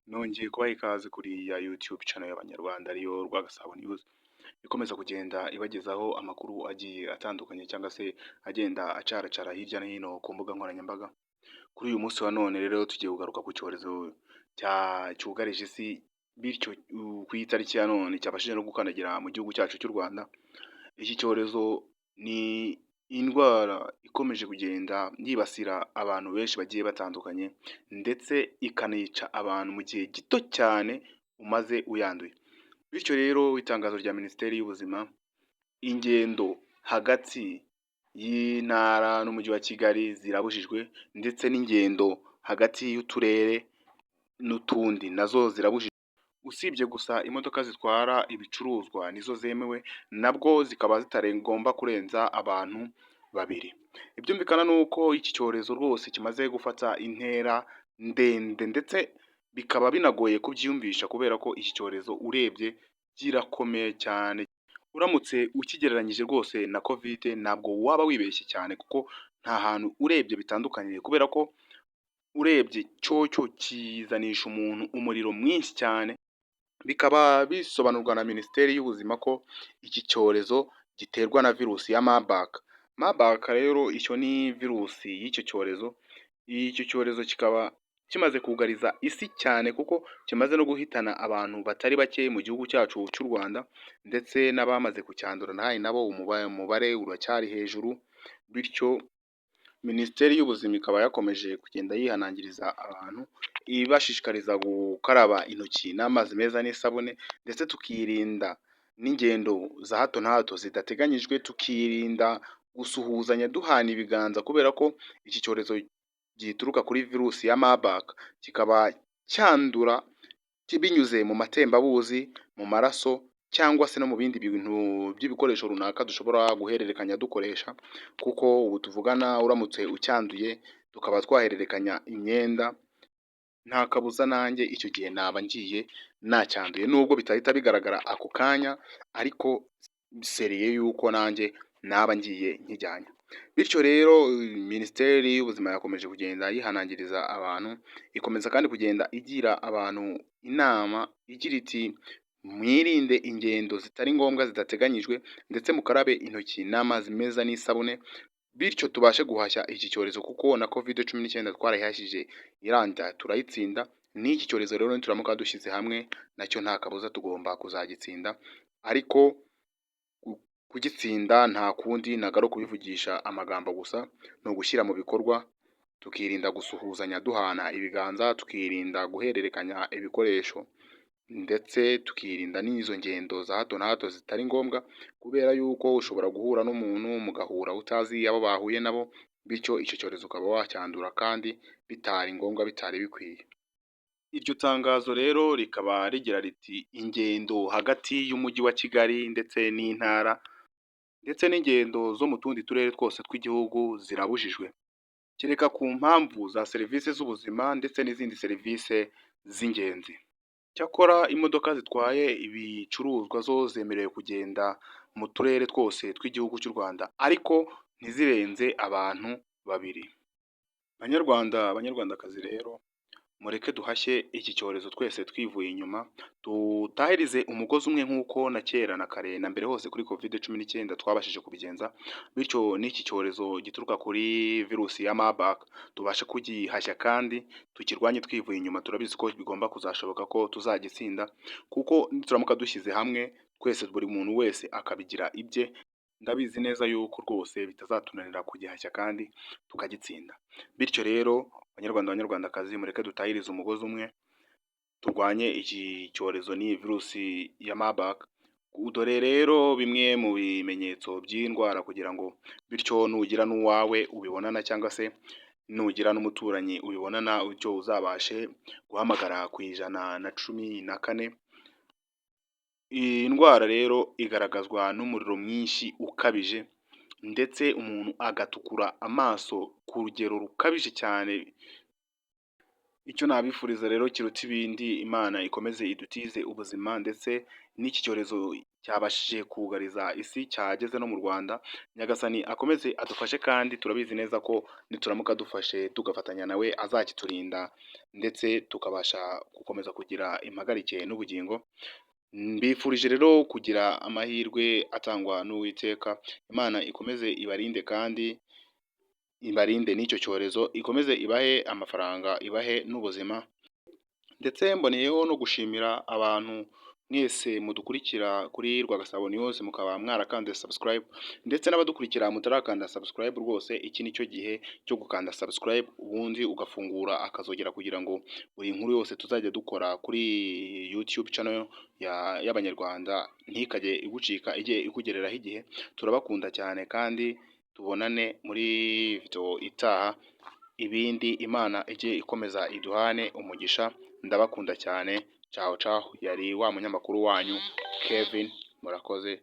Nongeye kubaha ikaze kuri ya YouTube channel y'Abanyarwanda, ariyo Rwagasabo News, ikomeza kugenda ibagezaho amakuru agiye atandukanye cyangwa se agenda acaracara hirya no hino ku mbuga nkoranyambaga. Kuri uyu munsi wa none rero tugiye kugaruka ku cyorezo cyugarije isi, bityo ku itariki ya none cyabashije no gukandagira mu gihugu cyacu cy'u Rwanda. Iki cyorezo ni indwara ikomeje kugenda yibasira abantu benshi bagiye batandukanye, ndetse ikanica abantu mu gihe gito cyane umaze uyanduye. Bityo rero, itangazo rya Minisiteri y'Ubuzima: ingendo hagati y'intara n'Umujyi wa Kigali zirabujijwe, ndetse n'ingendo hagati y'uturere n'utundi nazo zirabujijwe. Usibye gusa imodoka zitwara ibicuruzwa nizo zemewe, nabwo zikaba zitagomba kurenza abantu babiri. Ibyumvikana ni uko iki cyorezo rwose kimaze gufata intera ndende, ndetse bikaba binagoye kubyiyumvisha kubera ko iki cyorezo urebye kirakomeye cyane. Uramutse ukigereranyije rwose na Covid, ntabwo waba wibeshye cyane, kuko nta hantu urebye bitandukaniye, kubera ko urebye cyo kizanisha umuntu umuriro mwinshi cyane. Bikaba bisobanurwa na Minisiteri y'Ubuzima ko iki cyorezo giterwa na virusi ya Marburg. Marburg rero icyo ni virusi y'icyo cyorezo. Icyo cyorezo kikaba kimaze kugariza isi cyane, kuko kimaze no guhitana abantu batari bake mu gihugu cyacu cy'u Rwanda, ndetse n'abamaze kucyandura nabo umubare uracyari hejuru. Bityo Minisiteri y'Ubuzima ikaba yakomeje kugenda yihanangiriza abantu, ibashishikariza gukaraba intoki n'amazi meza n'isabune, ndetse tukirinda n'ingendo za hato na hato zidateganyijwe, tukirinda gusuhuzanya duhana ibiganza, kubera ko iki cyorezo gituruka kuri virusi ya Marburg kikaba cyandura binyuze mu matembabuzi, mu maraso cyangwa se no mu bindi bintu by'ibikoresho runaka dushobora guhererekanya dukoresha, kuko ubu tuvugana uramutse ucyanduye tukaba twahererekanya imyenda, nta kabuza nanjye icyo gihe naba ngiye nacyanduye, nubwo bitahita bigaragara ako kanya, ariko seriye yuko nanjye naba ngiye nkijyanye. Bityo rero, Minisiteri y'Ubuzima yakomeje kugenda yihanangiriza abantu, ikomeza kandi kugenda igira abantu inama igira iti: "Mwirinde ingendo zitari ngombwa zidateganyijwe, ndetse mukarabe intoki n'amazi meza n'isabune, bityo tubashe guhashya iki cyorezo, kuko na Covid-19 twarayihashyije irangira turayitsinda. N'iki cyorezo rero nituramuka dushyize hamwe nacyo, nta kabuza tugomba kuzagitsinda." Ariko kugitsinda nta kundi, ntabwo ari ukubivugisha amagambo gusa, ni ugushyira mu bikorwa, tukirinda gusuhuzanya duhana ibiganza, tukirinda guhererekanya ibikoresho, ndetse tukirinda n'izo ngendo za hato na hato zitari ngombwa, kubera yuko ushobora guhura n'umuntu mugahura utazi abo bahuye nabo, bityo icyo cyorezo ukaba wacyandura kandi bitari ngombwa, bitari bikwiye. Iryo tangazo rero rikaba rigira riti: "Ingendo hagati y'Umujyi wa Kigali ndetse n'intara, ndetse n'ingendo zo mu tundi turere twose tw'igihugu zirabujijwe, kereka ku mpamvu za serivisi z'ubuzima ndetse n'izindi serivisi z'ingenzi. Cyakora imodoka zitwaye ibicuruzwa zo zemerewe kugenda mu turere twose tw'igihugu cy'u Rwanda, ariko ntizirenze abantu babiri." Banyarwanda, banyarwandakazi rero, mureke duhashye iki cyorezo twese twivuye inyuma, dutahirize umugozi umwe, nk'uko na kera na kare na mbere hose kuri Covid-19 twabashije kubigenza, bityo n'iki cyorezo gituruka kuri virusi ya Marburg tubashe kugihashya kandi tukirwanye twivuye inyuma. Turabizi ko bigomba kuzashoboka ko tuzagitsinda, kuko nituramuka dushyize hamwe twese, buri muntu wese akabigira ibye, ndabizi neza yuko rwose bitazatunanira kugihashya kandi tukagitsinda. Bityo rero, banyarwanda, banyarwandakazi, mureke dutahirize umugozi umwe, turwanye iki cyorezo n'iyi virusi ya Marburg. Dore rero bimwe mu bimenyetso by'iyi ndwara, kugira ngo bityo nugira n'uwawe ubibonana cyangwa se nugira n'umuturanyi ubibonana, bityo uzabashe guhamagara ku 114. Iyi ndwara rero igaragazwa n'umuriro mwinshi ukabije, ndetse umuntu agatukura amaso ku rugero rukabije cyane. Icyo nabifuriza rero kiruta ibindi, Imana ikomeze idutize ubuzima, ndetse n'iki cyorezo cyabashije kugariza isi cyageze no mu Rwanda, Nyagasani akomeze adufashe, kandi turabizi neza ko nituramuka dufashe tugafatanya nawe azakiturinda, ndetse tukabasha. gukomeza kugira impagarike n'ubugingo. Mbifurije rero kugira amahirwe atangwa n'Uwiteka, Imana ikomeze ibarinde kandi ibarinde n'icyo cyorezo, ikomeze ibahe amafaranga, ibahe n'ubuzima, ndetse mboneyeho no gushimira abantu mwese mudukurikira kuri Rwagasabo News mukaba mwarakanze subscribe, ndetse n'abadukurikira mutarakanda subscribe, rwose iki ni cyo gihe cyo gukanda subscribe, ubundi ugafungura akazogera kugira ngo buri nkuru yose tuzajya dukora kuri YouTube channel y'Abanyarwanda ntikajye igucika, ijye ikugereraho igihe. Turabakunda cyane kandi tubonane muri video itaha, ibindi Imana ijye ikomeza iduhane umugisha, ndabakunda cyane, ciao ciao, yari wa munyamakuru wanyu Kevin, murakoze.